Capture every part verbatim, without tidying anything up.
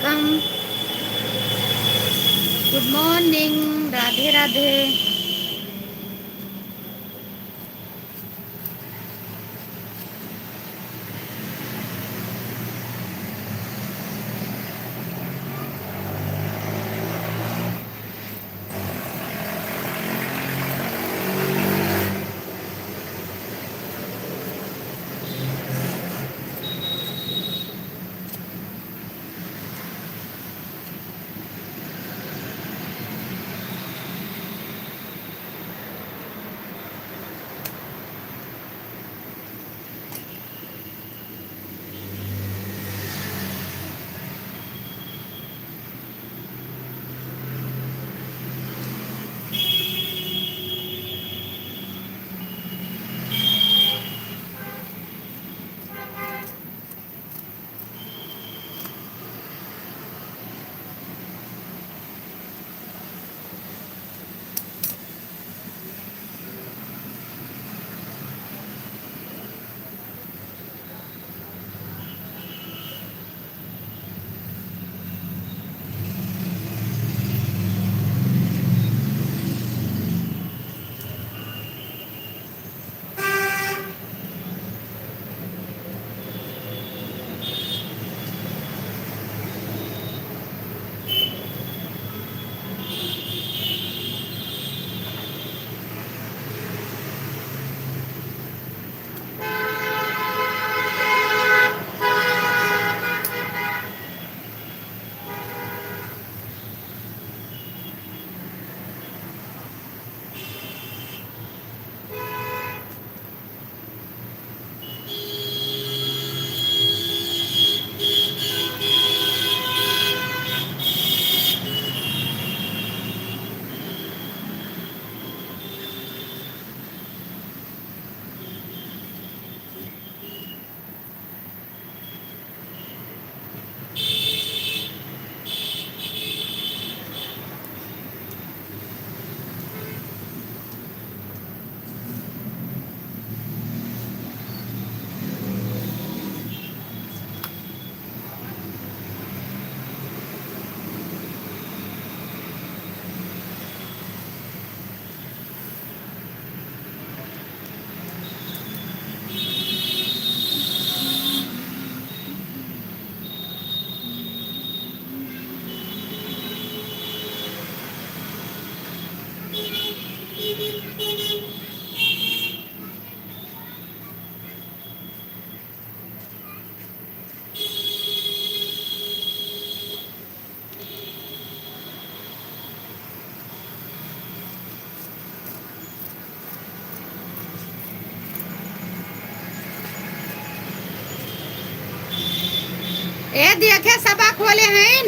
Good morning, राधे राधे। ए देखे सबा खोले हईन।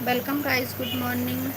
Welcome guys, good morning।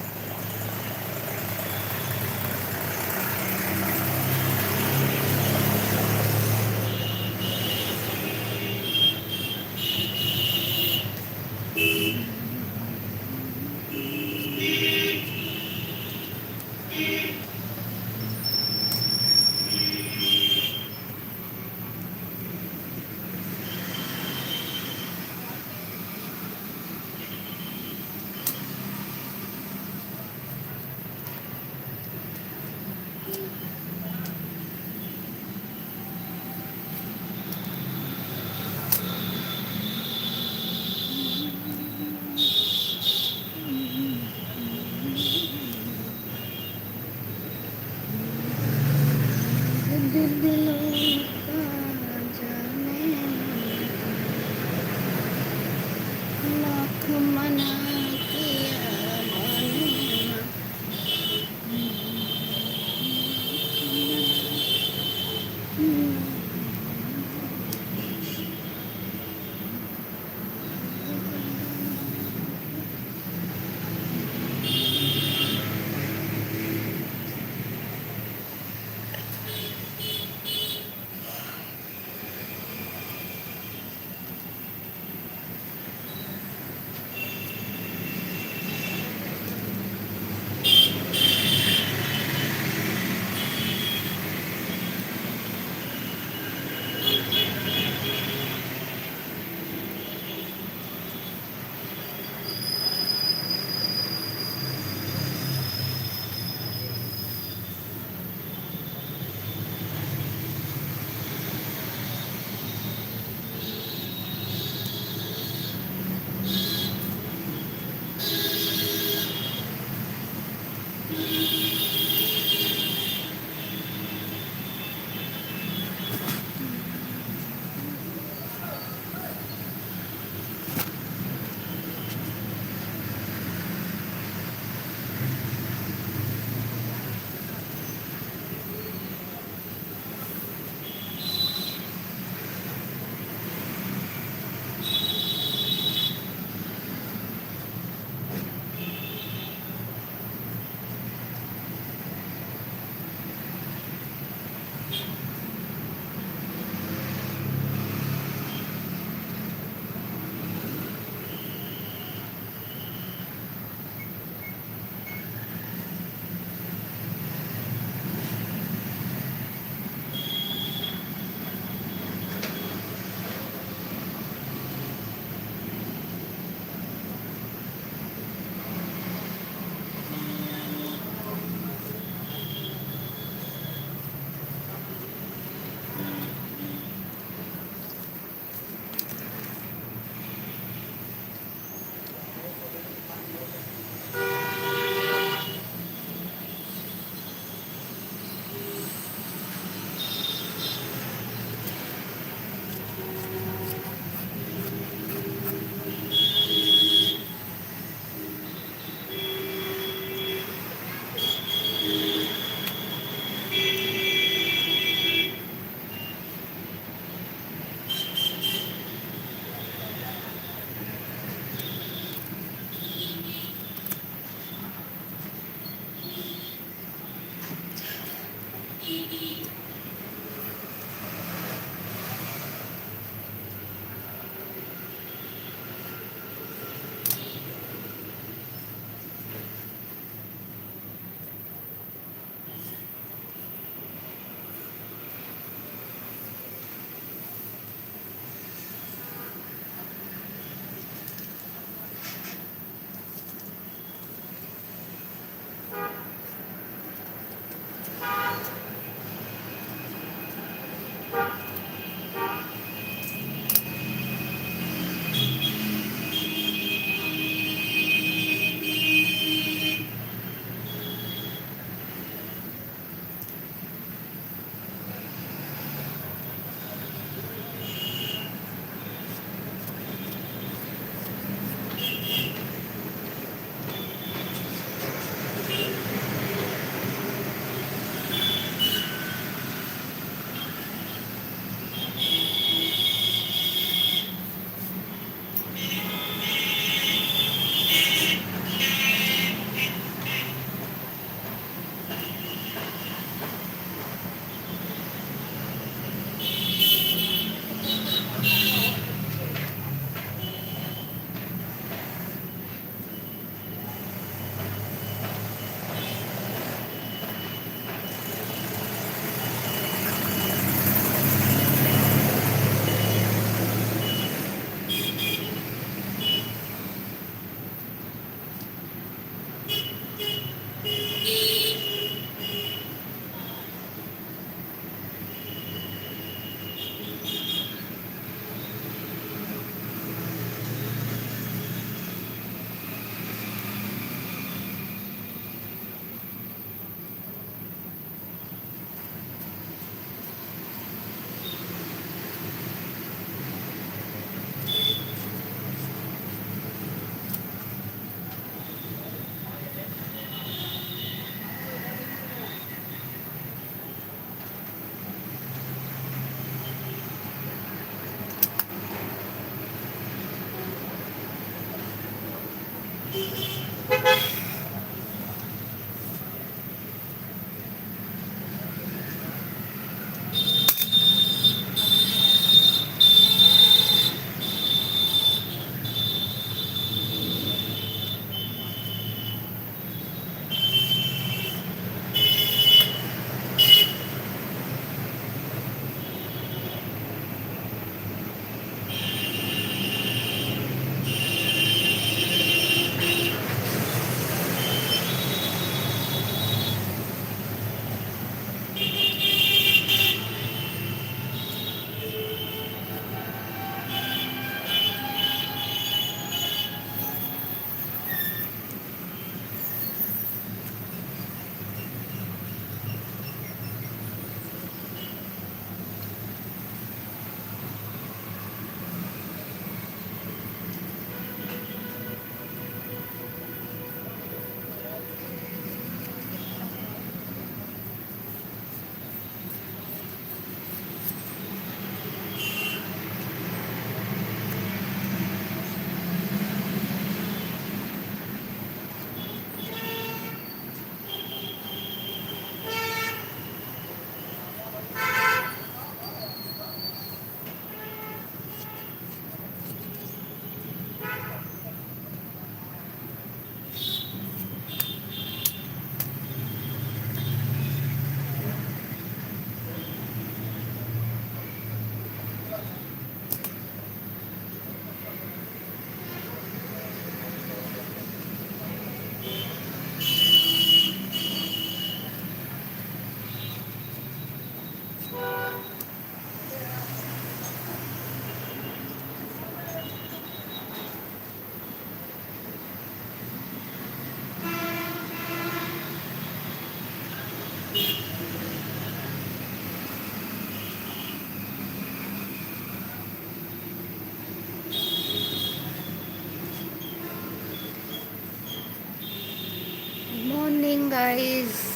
Morning, guys.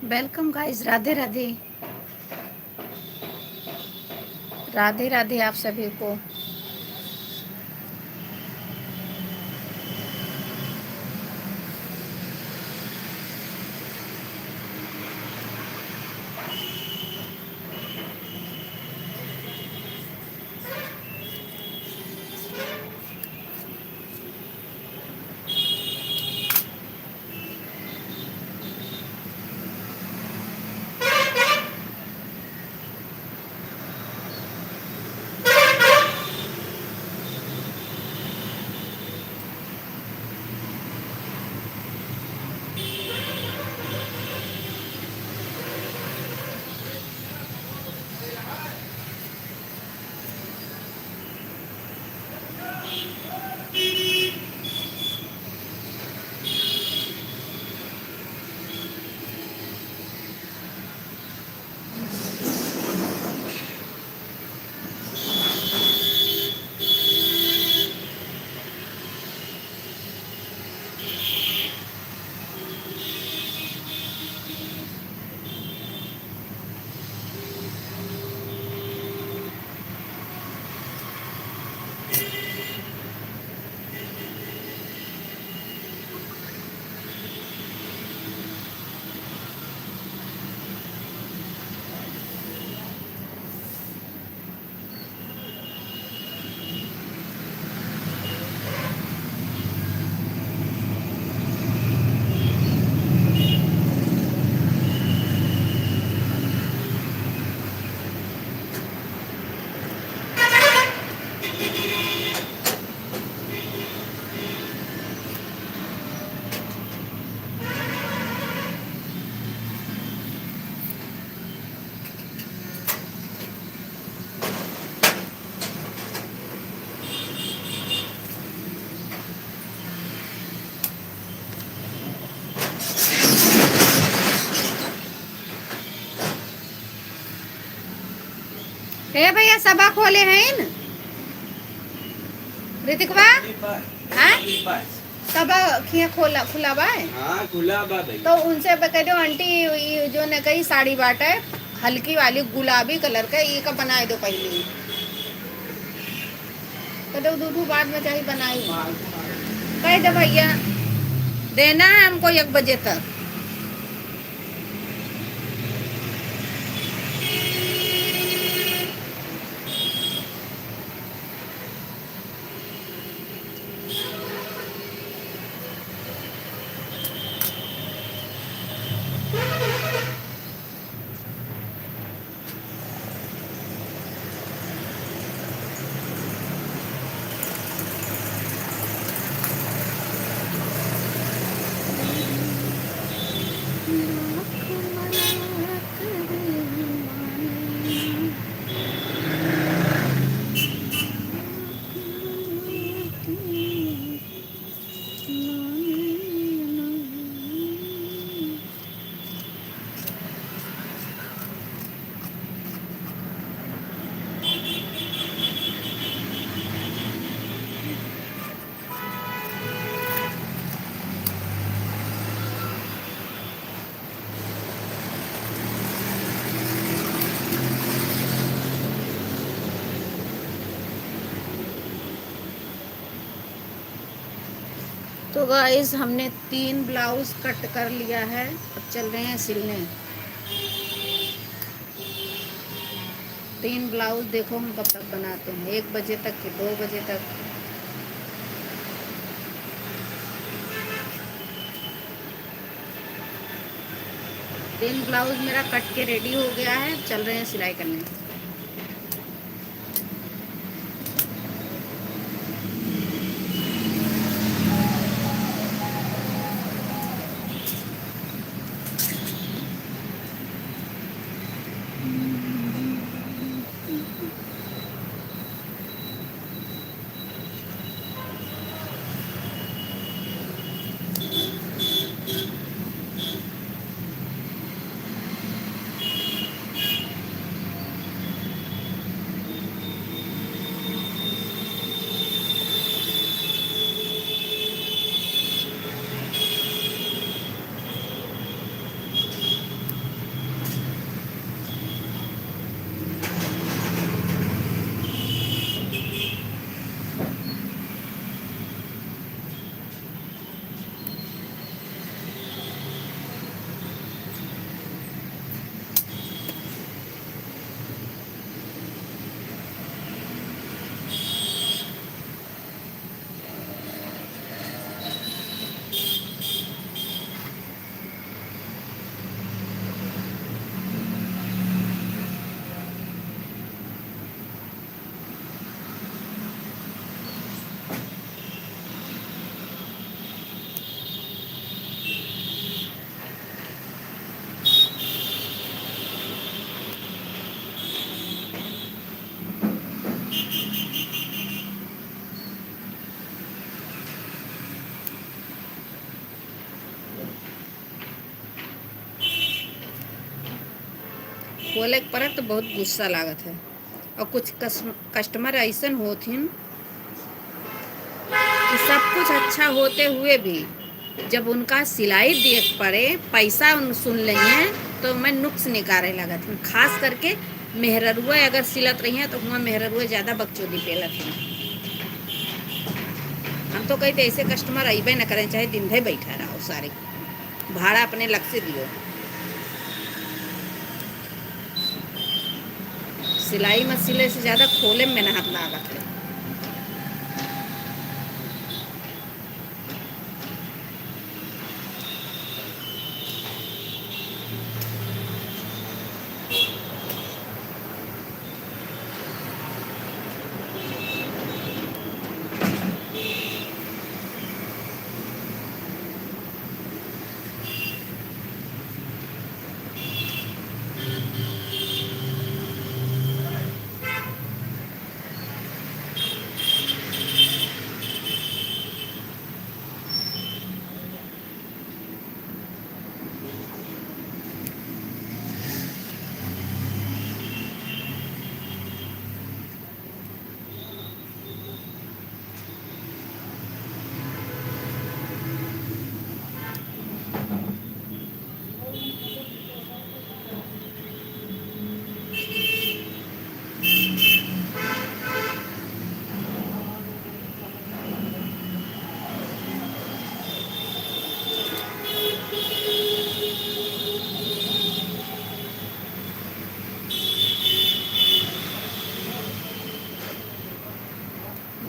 Welcome guys, राधे राधे। राधे राधे आप सभी को। ए भैया, सबा खोले हैं न? ऋतिकवा? हाँ? सबा खिया खोला, खुला बा? हाँ, खुला बा भाई। तो उनसे ब-, कह दो, "आंटी, ये जो न कही साड़ी बाटे, हल्की वाली गुलाबी कलर का, ये का बनाए दो पहले।" कह दो, "दू, दू बाद में चाहे बनाई।" कह दो, "भैया, देना है हमको एक बजे तक।" तो गाइस, हमने तीन ब्लाउज कट कर लिया है, अब चल रहे हैं सिलने। तीन ब्लाउज देखो हम कब तक बनाते हैं, एक बजे तक कि दो बजे तक। तीन ब्लाउज मेरा कट के रेडी हो गया है, चल रहे हैं सिलाई करने। बोले के पड़त तो बहुत गुस्सा लागत है। और कुछ कस-, कस्टमर ऐसन होथिन कि सब कुछ अच्छा होते हुए भी जब उनका सिलाई दिए के पड़े, पैसा उन सुन लेंगे तो मैं नुक्स निकारे लागत हैं। खास करके मेहररुआ अगर सिलत रही हैं तो हुआ मेहररुआ ज़्यादा बकचोदी पेलत हैं। हम तो कही थे ऐसे कस्टमर अइबे न करें, चाहे दिन भर बैठा रहो सारे। भाड़ा अपने लग से दियो। सिलाई मशीन से ज़्यादा खोले में मेहनत लागत है।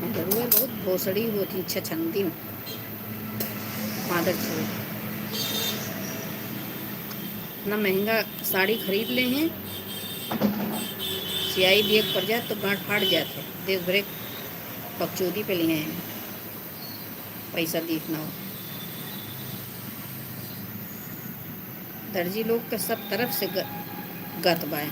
मेहरुआ बहुत भोसड़ी होती, छछनती मादर चोद। इतना महंगा साड़ी खरीद ले हैं, सियाई दिए के पड़ जात तो गांठ फाट जात है। देश भरे बकचोदी पे लिए हैं, पैसा दीत ना हो। दर्जी लोग के सब तरफ से ग-, गत बाय।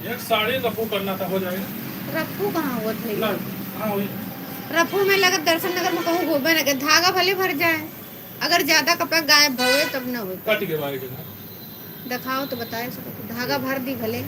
एक साड़ी रफू करना था, हो जाएगा? रफू कहाँ हुआ था? ना, हाँ, वही। रफू में लगत दर्शन नगर में कहूँ होबे ना करे, धागा भले भर जाए, अगर ज्यादा कपड़ा गायब भवे तब ना होई। कट के बाहर के ना। देखाओ तो बताए सको, धागा भर दी भले।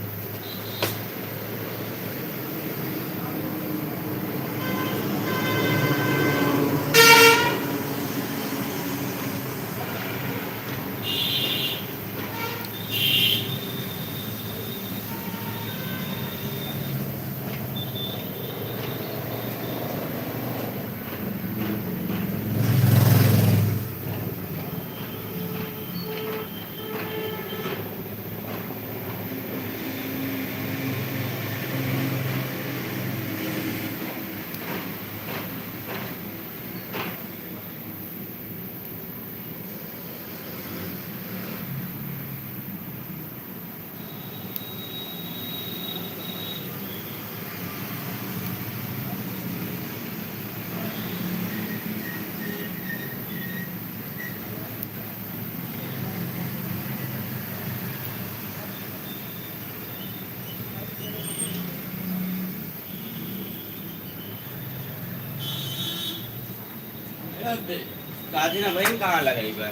काजी ना बहिन, कहाँ लगाई बा?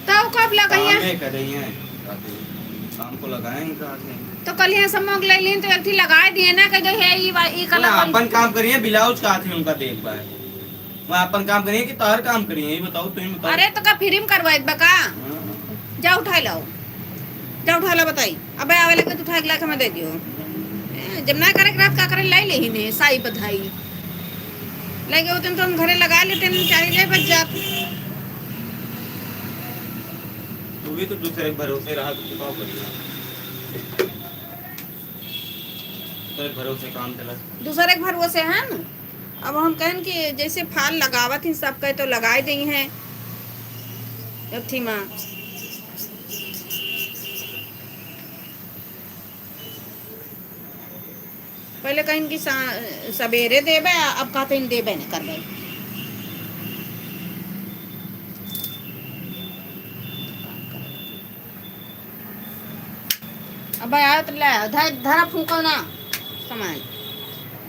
तब कब लगाई है? काम है, कर रही हैं, काम को लगाएंगे, कहाँ से? तो कल यहाँ सब मोग ले लीन, तो एक थी लगाए दिए ना, कह दे, "हे, ई वा-, ई कलर ना, कौन?" अपन काम करिए, ब्लाउज का थी उनका देख बा। वहाँ अपन काम करिए कि तार काम करिए, ये बताओ, तुम बताओ। अरे, तो का फ्री में करवाए बा का? हाँ। जा उठाए लाओ। जा उठा ला बताई। अबे आवे लगे तो उठा के लाके हमें दे दियो। ए, जब ना करे के रात का करे लाई ले ही ने साई बधाई। लगे होते तो हम घरे लगा लेते नहीं चाहे जाए बच जात। तू भी तो दूसरे के भरोसे रहा तो का करिए। दूसरे के भरोसे काम चलत। दूसरे के भरोसे है न। अब हम कहन कि जैसे फाल लगावत ही सब कहे तो लगाए देई हैं। अथी मा। पहले कहिन कि सा-, सबेरे देबे, अब कहते हैं देबे नहीं करबे। अब आया तो ले, धर, धरा फूको ना सामान।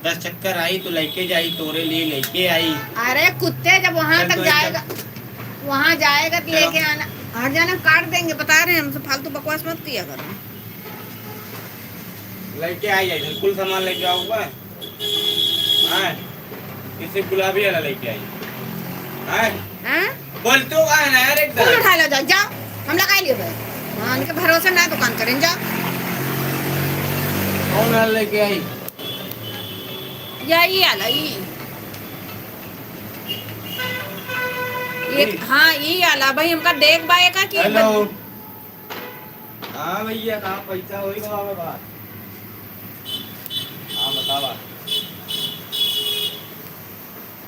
दस चक्कर आई तो लेके जाई, तोरे लिए लेके आई। अरे कुत्ते, जब वहाँ चल तक तो एक जाएगा, वहाँ जाएगा तो चलो। लेके आना। हर जाने काट देंगे, बता रहे हैं हमसे, फालतू बकवास मत किया करो। लेके आई, आई, कुल सामान लेके आओ ऊपर। हाँ, किसी गुलाबी वाला लेके आई। हाँ? हाँ? बोल तू, आ ना यार, एकदम। फूल उठा लो, जाओ, जाओ। हम लगाई लियो भाई। हाँ, इनके भरोसे ना दुकान करें, जाओ। कौन वाला लेके आई? या, ई आला, ई। ये, ई? हाँ, ई आला भाई, हमका देख बाए का कि हेलो। हाँ भैया, कहाँ पैसा होई बाबा बात? हाँ, बतावा।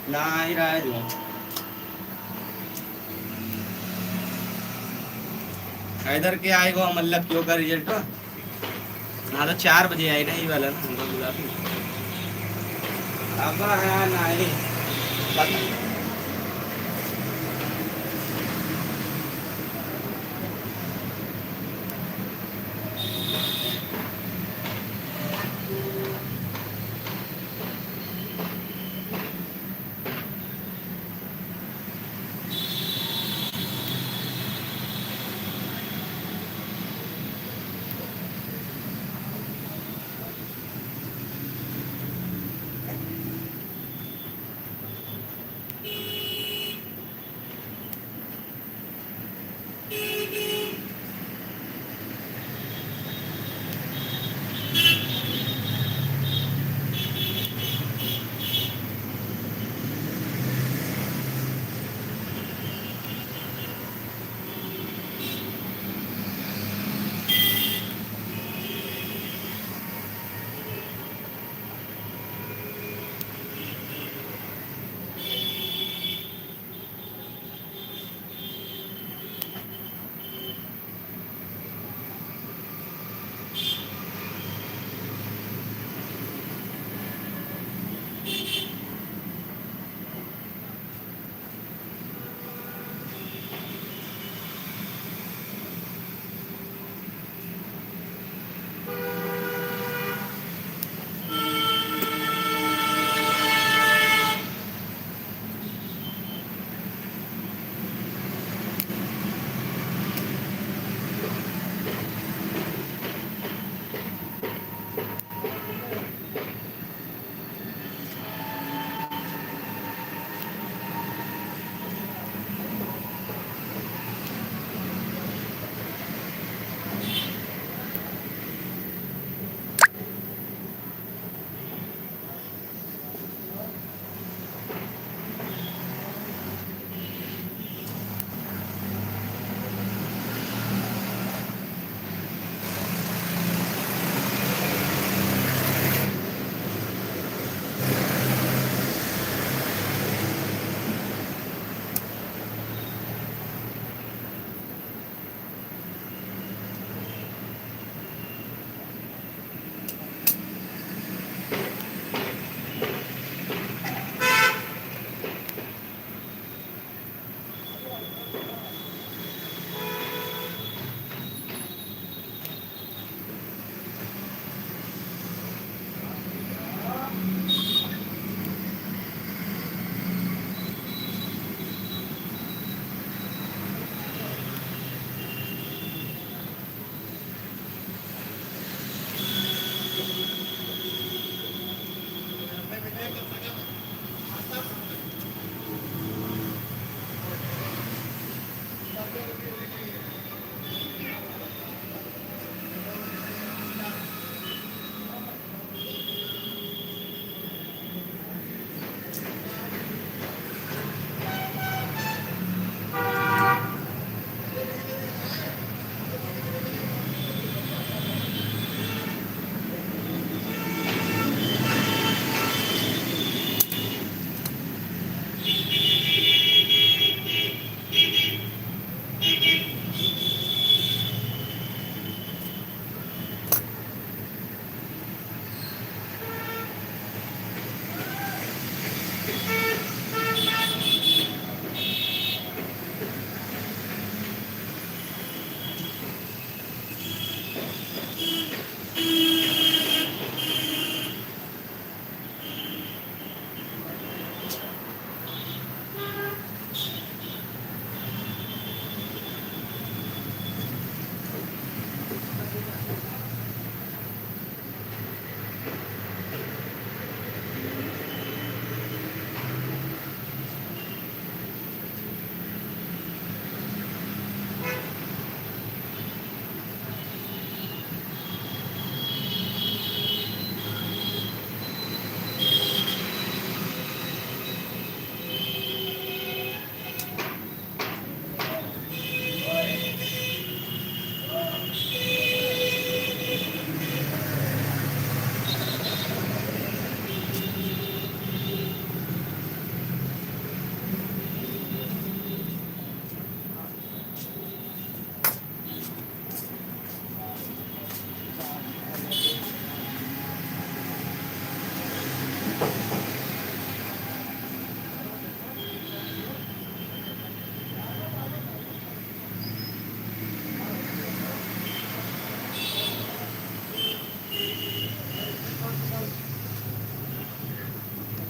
ना, ही रहा है जो। इधर के आए गो, मतलब, क्यों का रिजल्ट बा? ना तो चार बजे आई रही वाला ना, हमको बुला के। अब है, ना, ही पता।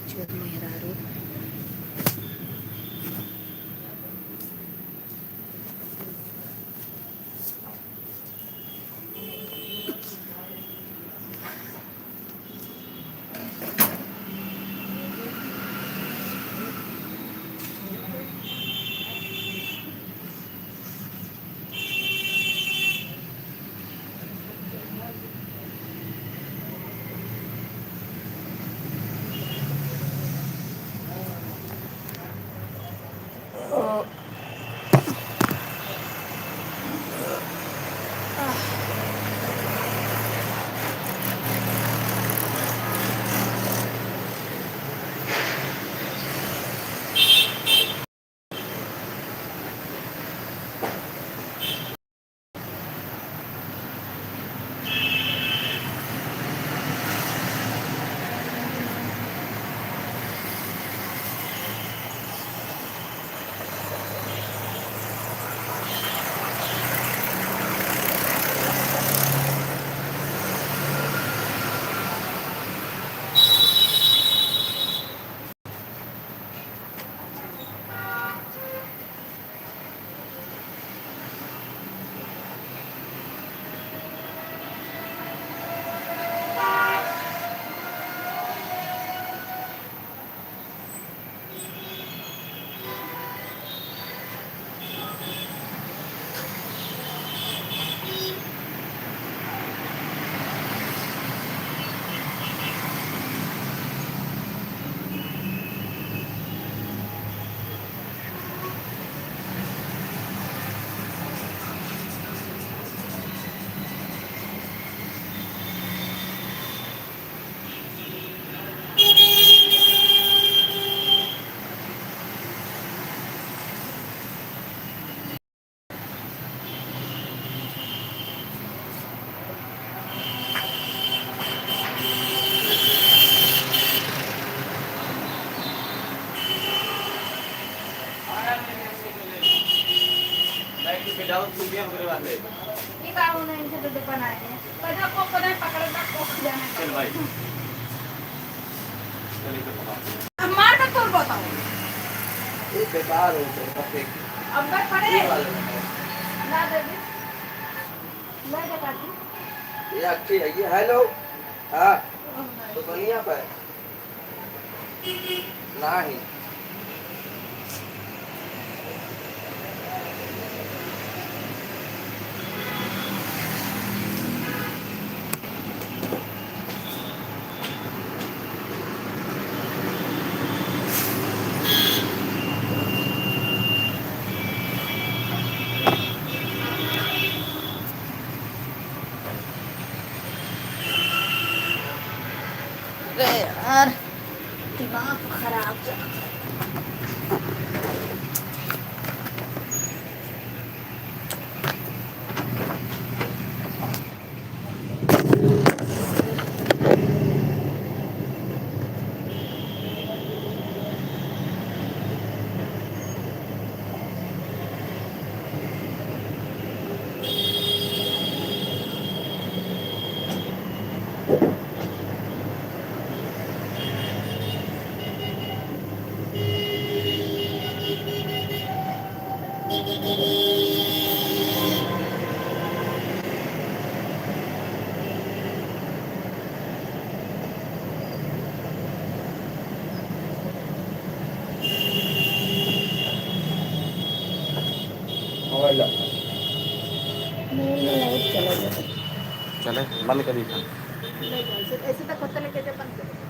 छोट मेहरारू। ये बाबू ने इनसे तो बनाए हैं। पकड़, पकड़, पकड़, पकड़, पकड़ जाना। चल भाई। चल, इधर पकड़। अब मार मत तोड़ बताओ। ये बेकार हो गया, अब देख। अब मैं पड़े। ये वाला है। ला दे दे। ला दे काकी। ये अच्छी है, ये हेलो। हाँ। ओह, तो दुनिया पर। नाही। अरे यार, दिमाग खराब चलत है। चला। मोबाइल में लाइट चला गया। चले, बंद करी था। नहीं, ऐसे, ऐसे तक होता लेके जब बंद करो।